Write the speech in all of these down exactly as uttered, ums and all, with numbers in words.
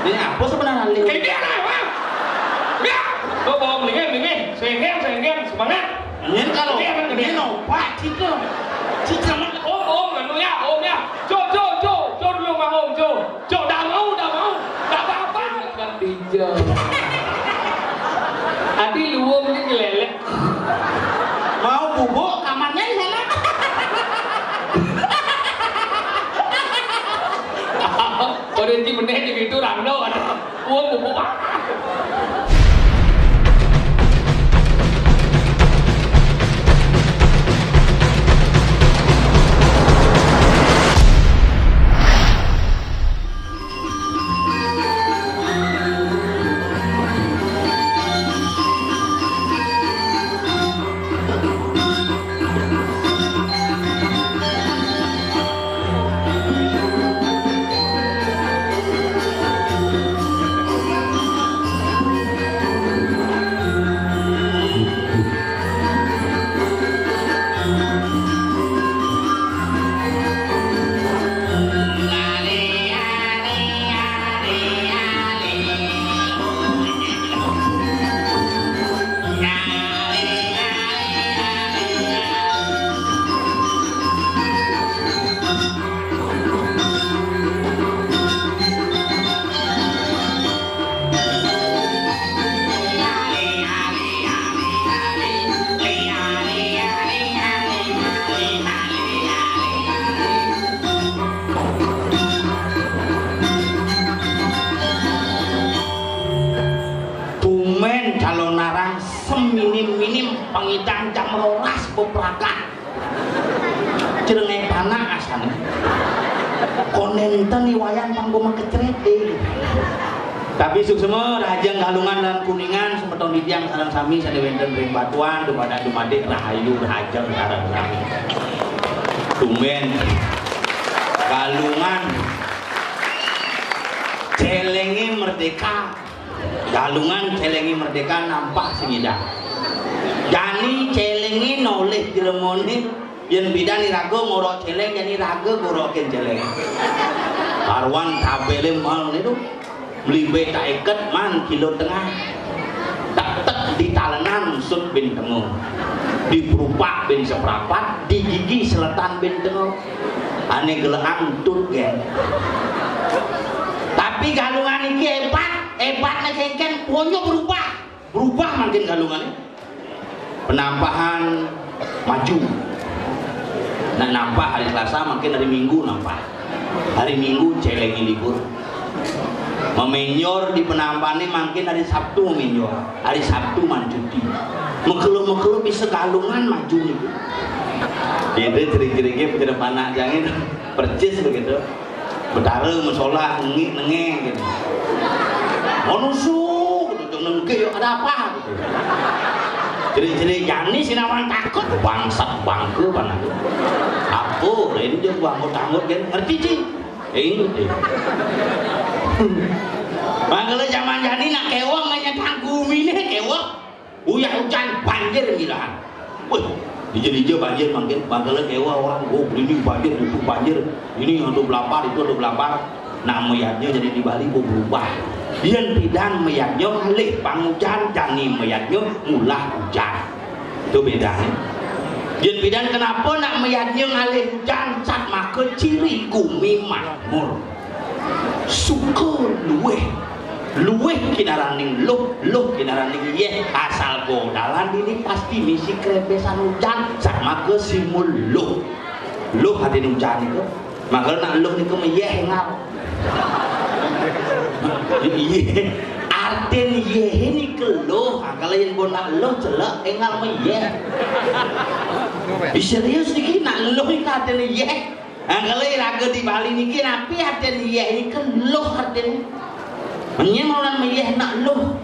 Ini apa sebenarnya, Lé? Kayak dia lah, Bang. Ya. Kau bawa mendingan, mendingan. Senggen, senggen, semangat. Ini kalau ini obat itu. Cicama. Om, om, anu ya, om ya. Cok, cok, cok, cok dulu mah om, cok. Cok, dah mau, dah mau. Dah apa-apa. Kan bijak. Adi luwung ni ngelelek. Mau bubuk, kamarnya di sana. Pada di meneh di pintu rando ada. Wah, bubuk. Tumben calon narang seminim-minim pangidan jam rolas bepragat. Jenenge panak asane. Konenten ni wayan panggo mengkecret deh. Tapi suksma rahajeng Galungan lan Kuningan semeton titiang sareng sami sane wenten ring Batuan dumadak dumadik rahayu rahajeng sareng sami. Tumben Galungan celenge merdeka. Galungan celenge merdeka nampah sing idah. Jani celenge nolih jlemone, yen bidan iraga ngorok celeng, jani iraga ngorokin celeng. Karuan tabele mal nitu. Mlibe tak iket man kilo tengah. Tak tek di talenan sut bin tengo. Di perupak bin seprapat, di gigi selatan bin tengo. Ane gelekan tut gen. Tapi Galungan iki hebat, hebatne kengken ponyo berubah. Berubah mangkin Galungane. Penampahan maju. Nak nampah hari Selasa, mangkin hari Minggu nampah. Hari Minggu celenge libur. Mamenyor di penampane mangkin hari Sabtu mamenyor. Hari Sabtu man cuti. Mekelo-mekelo bisa Galungan maju niku. Gitu ciri-cirine pejabat anak jangin percis begitu. Betara musola nengik nengeng gitu. Manusu gitu, jangan nengke, yuk, ada apa gitu. Ciri-ciri jani sinawan takut, bangsat bangke panak. Aku lain je bangkut-bangkut kan ngerti ci. Inget ya. Mangkala zaman jani nak keweng nanya tangkumi nih keweng. Uyah ujan banjir milahan. Wih, dija-dija banjir mangkin, mangkala keweng orang, oh, ini banjir, itu banjir, ini ada belapar, itu ada belapar. Nah, mayadnya jadi di Bali, oh, berubah. Yen pidan mayadnya ngalih pangujan, jani mayadnya ngulah ujan. Itu bedanya. Yen pidan kenapa nak mayadnya ngalih ujan, sat maka ciri gumi makmur. Suka luweh, luweh kinaraning luh, luh kinaraning yeh. Asal godalan dini pasti misi krebesan ujan, sat maka simul luh. Luh artine ujan niku. Maka nak luh niku meyeh engal. Iya. Artin yeh niku luh, kalau yang bo nak luh celek engal meyeh. Ih, serius niki nak luh niku artine yeh. Nah, kalau raga di Bali niki napi artin yeh niki luh artin. Menyen orang meyeh nak luh.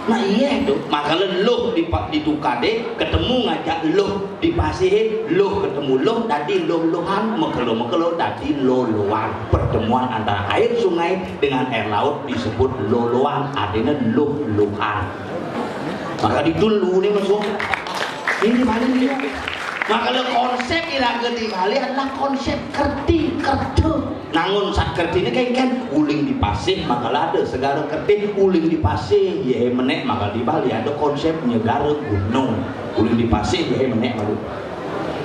Nah, iya tu. Makanya luh di pa-, di tukade ketemu ngajak luh di pasihe, luh ketemu luh, dadi luh-luhan, mekelo-mekelo, dadi loloan. Pertemuan antara air sungai dengan air laut disebut loloan, artinya luh-luhan. Maka ditu luh ni masuk. Ini Bali ni. Makanya konsep iraga di Bali adalah konsep kerti, kerta. Nangun sat kertihné kéngkén, uling di pasih maka ada segara kertih, uling di pasih yéh menék maka di Bali ada konsép nyegara gunung. Uling di pasih yéh menék malu.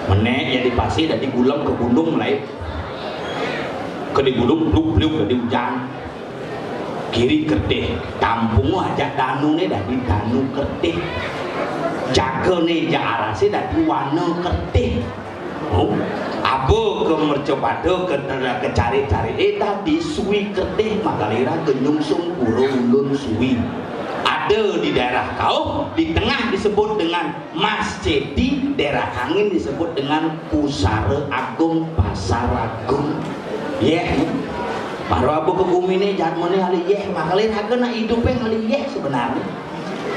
Menék ya di pasih dadi gulem ke gunung lain. Ke di gunung bluk-bluk dadi ujan. Kiri kertih, tampung aja danuné dadi danu kertih. Jagané ja arasé dadi wana kertih. Oh, aba ke mercapada ke, ke carik-carik, eh, dadi suwi kertih, maka lira genyungsung pura ulun suwi. Ada di daerah kauh, di tengah disebut dengan Mas Cedi, daerah kangin disebut dengan Pusara Agung, Pasar Agung. Yéh, baru aba ke guminé jadmané alih yéh, maka lira nak idupé alih yéh sebenarnya.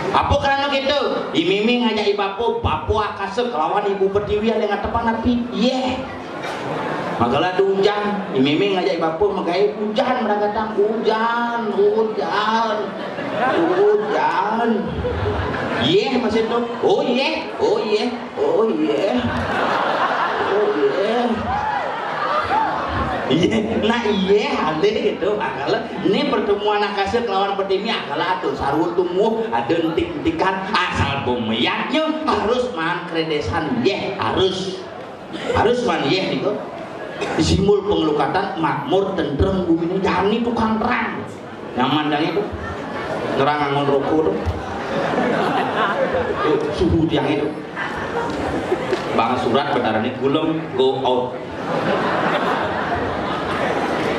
Apa karena gitu? I mimi ngajak i bapa, bapa akasa kelawan ibu pertiwi ada ngatepan api. Yéh. Maka lah ada ujan, i mimi ngajak i bapa magaé ujan meragatang. Ujan, ujan, ujan. Yéh masih tu. Oh yéh, oh yéh, oh yéh. Oh yéh. Yéh, nah yéh alih gitu. Akala ini pertemuan akasa kelawan pertiwi akala atur sarwa tumuh ada entik-entikan asal pemeyatnya harus maan kredesan yéh harus harus maan yéh niku. Simbol pengelukatan makmur tentrem guminé jani tukang terang. Nyaman jang itu. Terang angon roko tu. Tuh, suhu tiang itu. Bang surat benaran ini gulem go out.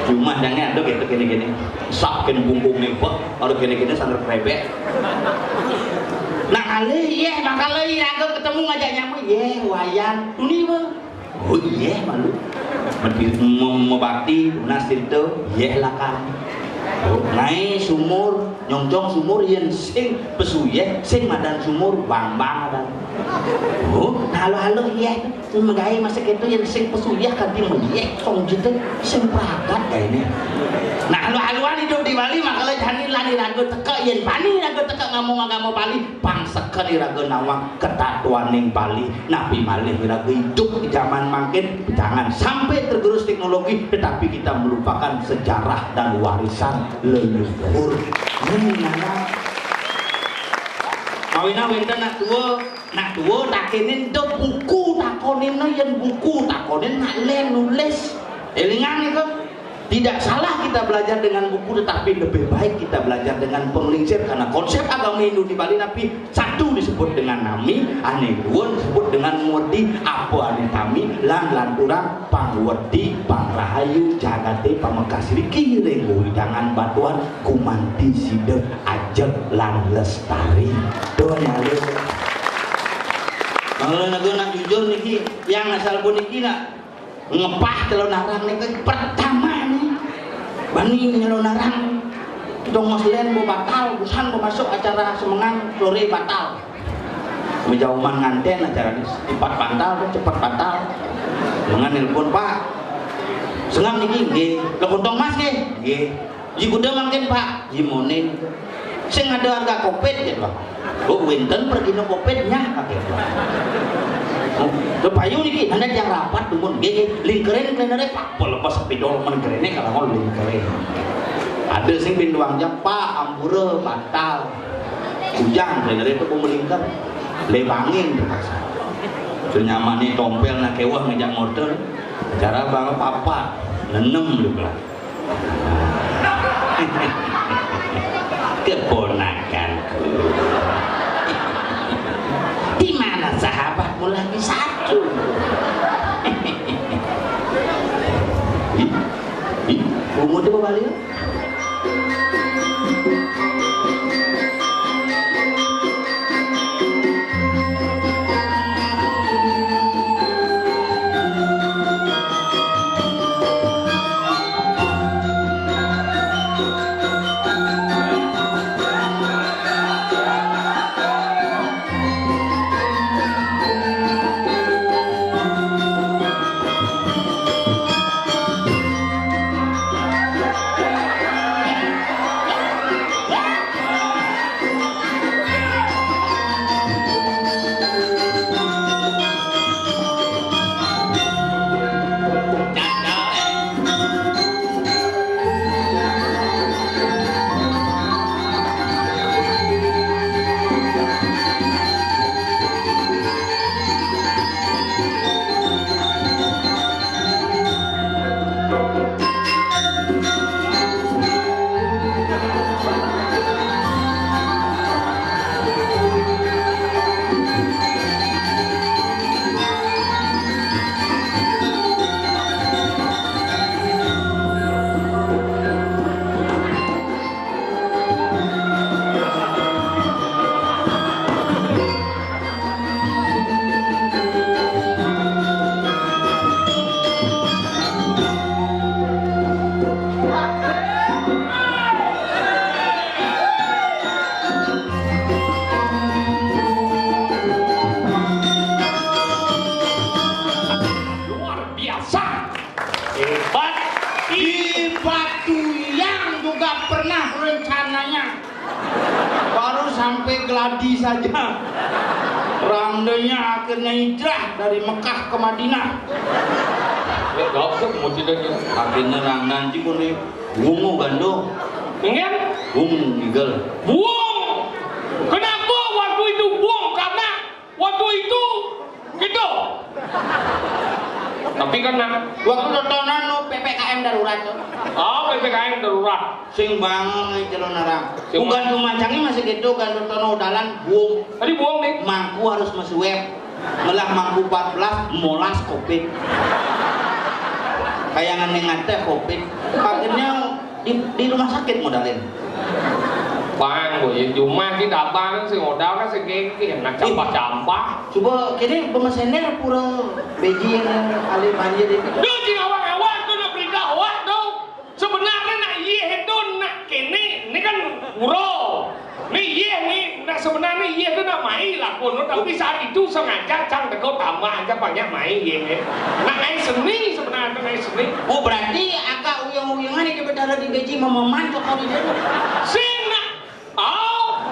Cuma jangan ada gitu gini-gini. Sak kena punggung nih, wah, ada gini-gini sandal krebek. Nah, alih, yéh, maka lagi aku ketemu ngajak nyamu, yéh, Wayan. Tuni, Bang. Oh, yéh, malu. Medi-, mem-, mebakti, lunas cerita, yéh, lakar. Oh, naik sumur, nyongcong sumur, yén sing pesu yéh, sing madan sumur, bang-bang madan. Oh, nah, halo-halo, yéh. Megai masa kéto yén sing pesu yéh kanti meliek song jete sing pragat kainé. Nah, lu aluan hidup di Bali makala jani lan iraga teka yén bani iraga teka ngomong agama Bali, pang seken iraga nawang ketatuaning Bali. Napi malih iraga hidup di zaman mangkin, jangan sampai tergerus teknologi, tetapi kita melupakan sejarah dan warisan leluhur. Ini nana. Kawina wénten nak tua, nak tua takénin da buku takonin, nah, yén buku takonin nak lén nulis. Élingan itu. Tidak salah kita belajar dengan buku, tetapi lebih baik kita belajar dengan penglingsir, karena konsep agama Hindu di Bali napi satu disebut dengan nami, ané dua disebut dengan muwerdi, apa ané tami, lan lanturang pangwerdi, pangrahayu, jagaté pamekas riki ring wewidangan batuan, gumanti sida ajeg lan lestari. Tuh nyaluk. Kalau nak, nak jujur niki, yang asal puniki nak ngepah Calonarang niki pertama nih. Bani Calonarang. Dongos lén bo batal, busan bo masuk acara semengan, soré batal. Majauman ngantén acara ini, cepat batal, cepat batal. Semengan nelpon, "Pak, sengap niki?" "Nggih." "Lah, Kantong Mas nggih?" "Nggih." "Ji kuda mangkin, Pak?" "Ji moné." "Sing ada harga kopit," gitu. "Oh, wénten pergina kopitnya," gitu. "Oh, lho payu niki, anda yang rapat dumun." "Nggih, nggih." "Lingkerin klineré, Pak." Apa lepas spidol men keréné kalau mau lingkerin. Ada sing binduang jam, "Pak, ampura batal." Ujang klineré itu mau melingker. Lebangin terpaksa. Senyamané tompel nak kewah ngejak motor. Cara bang papa nenem lu lah. Keponakanku. Di mana sahabatmu lagi satu? Ih, ih, umur coba balik. Rencananya baru sampai Gladi saja. Randanya akhirnya hijrah dari Mekah ke Madinah. Ya, gak usah mau tidak ya. Akhirnya rangdan cik pun nih. Wungu gando. Enggak? Wung igel. Buang. Kenapa waktu itu buang? Karena waktu itu gitu. Tapi kan nah, waktu tontonan nu P P K M darurat tuh. Oh, P P K M darurat. Sing bangun jalur narang. Sing bukan cuma canggih masih gitu kan tontonan dalan buang. Tadi buang nih. Mangku harus masuk web. Ngelah mangku empat belas molas covid. Kayangan nengah teh covid. Akhirnya di, di rumah sakit modalin. Bang, boh, ya cuma sih abang sih modal kan segengki, nah campah-campah. Coba kini pemesener pura beji yang alih banjir itu. Duh, cing awak-awak tuh nak berita hoak tuh. Sebenarnya nak iya itu nak kene, ini kan pura. Nih iya nih, nah sebenarnya iya itu nak main lah kono, tapi saat itu sengaja cang deko tambah aja banyak main iya. Nak main seni sebenarnya main seni. Oh, berarti agak uyang-uyangan itu berdarah di beji mememan kok kau di dalam. Sing nak Oh.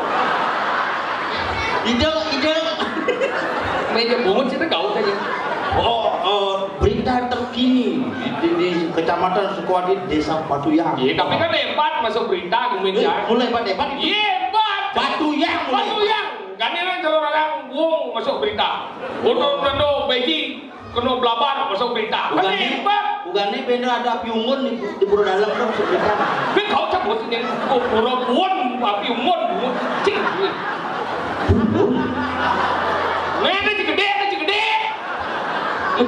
Ide, ide. Meja bungut sih gak usah ya. Oh, eh, berita terkini di, di, di Kecamatan Sukoharjo, Desa Patuyang. Iya, tapi kan hebat masuk berita, Gumin. Eh, ya. Mulai hebat-hebat itu. Iya, hebat. Patuyang mulai. Patuyang. Kan ini kan kalau orang buang masuk berita. Untuk nando begi kena belabar masuk berita. Bukan nih, bukan nih, bener ada api unggun di, di pura dalam tuh masuk berita. Tapi kau cabut ini, oh, pura buan api unggun, cing. Nah, ada gede, ada gede.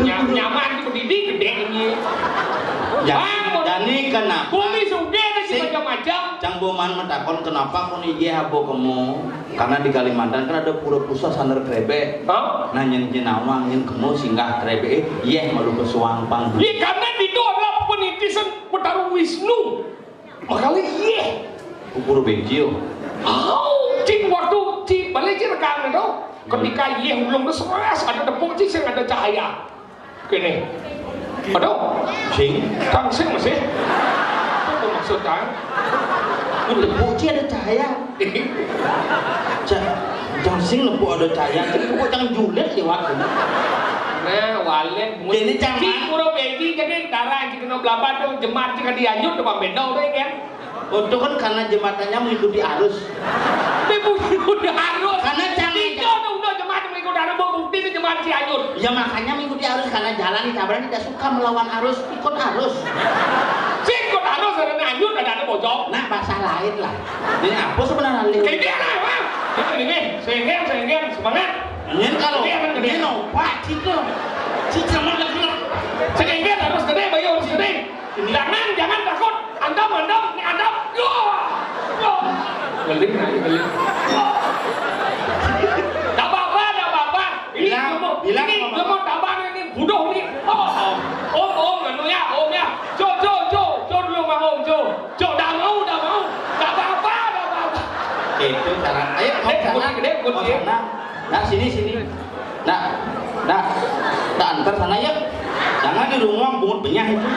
Nyam, nyaman di berdiri gede ini. Ya, Bang, mau dan ini kenapa? Bumi sudah ada sih macam-macam. Cang Boman mentakon kenapa kau nih dia habo kemu? Karena di Kalimantan kan ada pura pusat saner krebek. Hah? Nah, nyen nyen awang nyen kemu singgah krebek, eh, yeh malu ke suang pang. Iya, karena itu adalah penitisan Betara Wisnu. Makanya yeh. Pura bejil. Oh, cing waktu cing balik cing rekam itu. Ketika yeh ulung itu seras ada tepung cing sing ada cahaya. Kene. Aduh. Sing. Kang sing masih. Apa maksud kang? Lepuk ci ada cahaya. Ca-, cang sing lepuk ada cahaya. Cang lepuk cang julid liwat. Nah, walen. Jadi cang cik pura begi jadi darah cik kena belapan tuh jemat cik dianyut tuh pambendau tuh kan. Untung kan karena jembatannya mengikuti arus. Mengikuti arus. Karena cang itu udah jembat mengikuti arus, bukti itu jembat Cianjur. Ya makanya mengikuti arus karena jalan di Tabanan tidak suka melawan arus, ikut arus. Sing ikut arus karena Cianjur ada ada bocor. Nah, bahasa lain lah. Ini apa sebenarnya? Kayak dia lah, Bang. Ini, ini, sehingga, sehingga semangat. Ini kalau ini, ini, ini, no, Pak, gitu. Si zaman lagi. Sehingga harus gede, bayu harus gede. Jangan, jangan takut. Antam, antam, ini antam. Yo. Yo. Geling, ayo geling. Tak apa-apa, tak apa-apa. Ini bilang, kamu, bilang ini kamu kamu tambah ini bodoh ini. Oh, oh. Om, om, anu ya, om ya. Jo, jo, jo, jo dulu mah om, jo. Jo, dah mau, dah mau. Tak apa-apa, tak apa-apa. Itu cara. Ayo, mau sana. Gede, gede, gede. Mau sana. Nah, sini, sini. Nah, nah, tak antar sana ya. Jangan di rumah bungut benyah itu.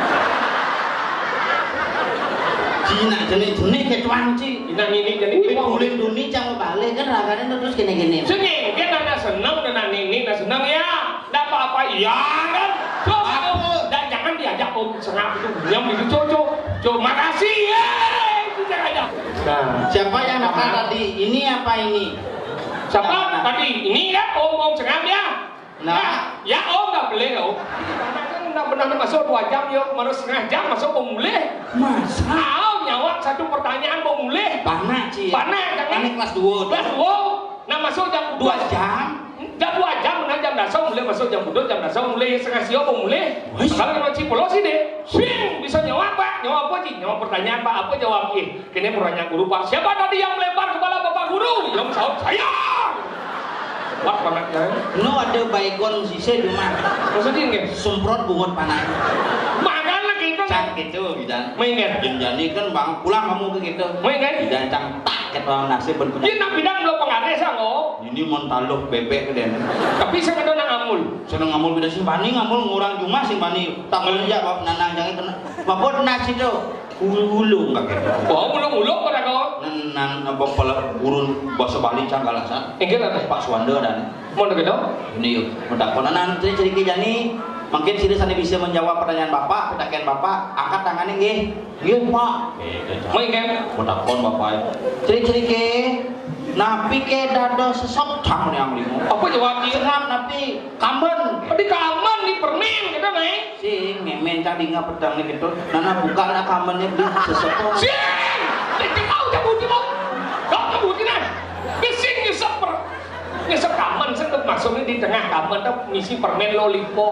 Cina jenis-jenis kecuan ci. Cina ini jadi ini mau ulin duni cang balik kan raganya terus gini-gini. Sini, dia nana senang, nana nini, nana senang ya. Ndak apa-apa, iya kan? Coba dan jangan diajak om sengap itu nyam itu cocok. Cok, makasih ya. Itu cara aja. Nah, siapa yang nakal tadi? Ini apa ini? Siapa tadi? Ini ya, om, om sengap ya. Nah. Ya, ya, om nggak boleh om. Nggak pernah masuk dua jam yo, baru setengah jam masuk om mulai. Masa? Tahu nyawab satu pertanyaan om mulai. Panak ci. Panak jangan. Panik kelas dua. Kelas dua. Nah masuk jam dua jam. Jam dua jam, nah jam dasar mulai masuk jam dua jam dasar mulai setengah siang om mulai. Kalau dengan si Polo sih deh, sing bisa nyawab pak, nyawab apa sih? Nyawab pertanyaan pak, apa jawab iya? Kini pertanyaan guru pak, siapa tadi yang melempar kepala bapak guru? Yang sahut saya. Wah, panaknya. No ada baygon sisa di rumah. Maksudnya nggak? Semprot bungut panak. Makan lagi itu. Cak gitu bidan. Main kan? Jam jani kan bang pulang kamu ke gitu. Main kan? Bidan cang tak kita nasib pun punya. Dia nak bidan belum pengaris ah kok. Ini montaluh bebek ke den. Tapi saya kata nak ngamul. Saya ngamul bidan sih bani ngamul ngurang jumah sih bani. Tak boleh ya bab nanang jangan kena. Mabot nasi tuh. Ulung kakek. Oh, ulung-ulung pada kau. Nan apa pala guru bahasa Bali cang galasan. Inggih lah. Pak Suwanda dan. Mau gitu? Ini yuk, mau takon anak cerita jani. Mungkin sini sana bisa menjawab pertanyaan bapak, pertanyaan bapak. Angkat tangannya nggih. Nggih pak. Mau ingat? Mau takon bapak. Cerita cerita. Napi ke dada sesok cang yang limo. Apa jawab dia? Senam napi kamben. Di kamben di permen kita naik. Sing, memen tadi nggak pedang nih gitu. Nana buka lah kamarnya beli sesuatu. Sing, kita tahu cabut itu. Kau cabut ini. Bising nyesep per, nyesep kamar, saya maksudnya di tengah kamar tuh misi permen lollipop.